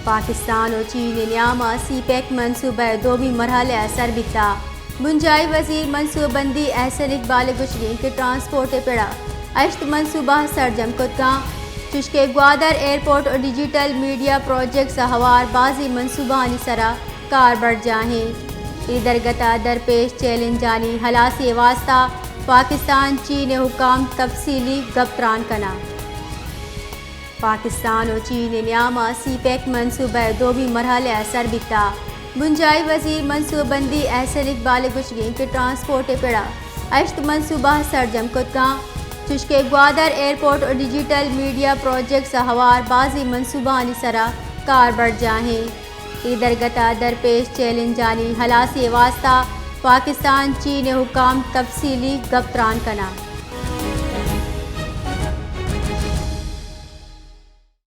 پاکستان و چین نیام ء سی پیک منصوبہ ء دومی مرحلہ ء سر بیتا۔ بنجاہی وزیر منصوبہ بندی احسن اقبال ء گوشگیں کہ ٹرانسپورٹ ء پڑا ہشت منصوبہ سرجم کتگاں، چشکہ گوادر ایئرپورٹ و ڈیجیٹل میڈیا پروجیکٹس ء ہوار بازیں منصوبہانی سرا کار برجاہیں۔ اے درگت ء درپیش چیلنجانی ہلاسی ء واستہ پاکستان چین ء حکام تفصیلی گپ تران کناں۔ پاکستان و چین نیام ء سی پیک منصوبہ ء دومی مرحلہ ء سر بیتا۔ بنجاہی وزیر منصوبہ بندی احسن اقبال ء گوشگیں کہ ٹرانسپورٹ ء پڑا ہشت منصوبہ سرجم کتگاں، چشکہ گوادر ایئرپورٹ و ڈیجیٹل میڈیا پروجیکٹس ء ہوار بازیں منصوبہانی سرا کار برجاہیں۔ اے درگت ء درپیش چیلنجانی ہلاسی ء واستہ پاکستان چین ء حکام تفصیلی گپ تران کناں۔